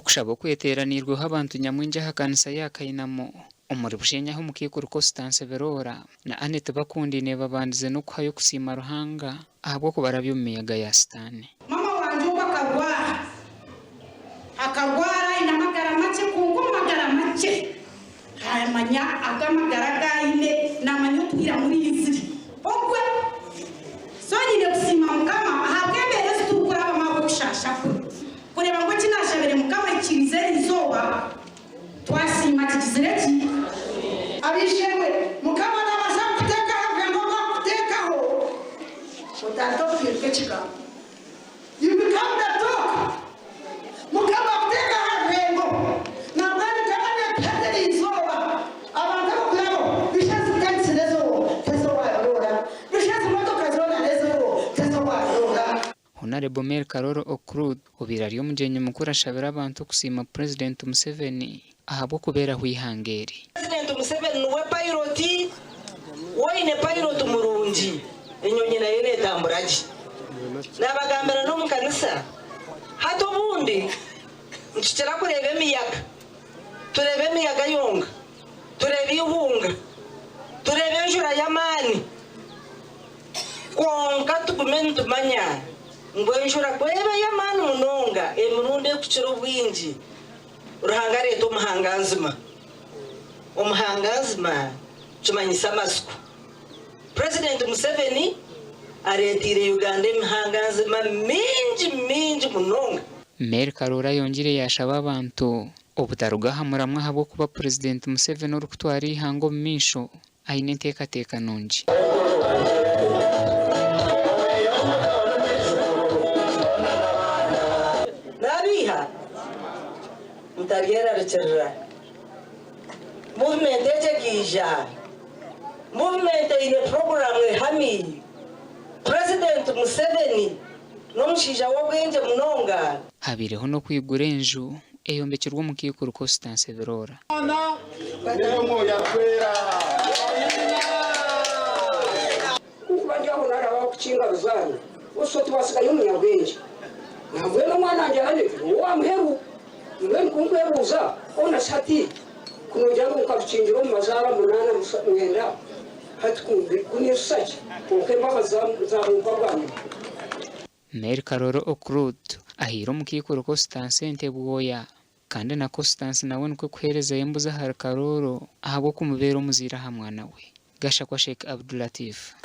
Okushaba okweteeraniirweho abantu nyamwingi aha kanisa ya Kainamo omuri Bushenyi ahu omukaikuru Constance Birora na Annet Bakundiine babandize n'okuhayo okusiima Ruhanga ahabw'okubarabya omu miyaga ya Sitaane. Mama wangye obu akarwara, akarwara aine amagara makye kwonka omu magara makye Naamanya agu amagara agu aine, naamanya otwire amurinzire. Ogwe so nyine kusiima Mukama ahabw'embeera ezi turikurabamu ahabw'okushaasha kwe. Kureeba ngu eki naashabire Mukama ekikirize eri izooba, twasiima kigizire ki? Ab'eishe-emwe, Mukama naabaasa kukuteeka aha rurengo oru arikukuteekaho, otandike kuhinduka ekigambo. You become the talk. Mukama akuteeka aha rurengo. Nambwenu nkabareeta hati eri izooba, abantu abakurabo, bisha ezi tents n'ezowo, tezo wabiroora. Bisha ezi motoka zoona n'ezowo, tezo wabiroora. Honarebo Mary Karoro Okurut obaire ari omugyenyi mukuru ashabire abantu okusiima Purezidenti Museveni ahabw'okubeeraho eihanga eri. Purezidenti Museveni niwe payiroti, woine payiroti murungi enyonyi nayo netambura gye. Nabagambira n'omu kanisa, hati obundi nitukira kureeba emiyaga, tureeba emiyaga yonka, tureeba eihunga, tureeba enjura y'amaani, kwonka tugume nitumanya ngu enjura ku eba ey'amaani munonga emirundi erikukira obwingi, Ruhanga areeta omuhanganzima. Omuhanganzima kimanyisa amatsiko. Purezidenti Museveni areeteire Uganda emihanganzima mingi mingi munonga. Mary Karooro ayongiire yaashaba abantu obutaruga aha muramwa ahabw'okuba Purezidenti Museveni orikutwara eihanga omu maisho aine enteekateeka nungi. Naabiiha? Mutaryerarikirira. Muvumenti egi ekaija. Muvumenti eine puroguraamu ehami. Purezidenti Museveni n'omushaija w'obwengye munonga. Habaireho n'okwigura enju eyombekirwe omukaikuru Constance Birora. Ku nkuba ndi aho naarabaho kukinga ruzaaro, oshusha oti waatsigayo omunyabwengye. Nambwenu omwana wangye Annette niwe owa muheru. Mbwenu ku nkwebuuza, hoona shi hati ku noogira ngu nkarukingira omu mazaara munaana mwenda, hati ku ninshusha ki? Kwonka embabazi zaabumpa bwanyima. Mary Karoro Okurut ahaire omukaikuru Constance ente bwoya kandi na Constance nawe nikwo kuheerezayo embuzi ahari Karoro ahabw'okumubeera omuzaire aha mwana we. Gashakwa Sheikh Abdulatif.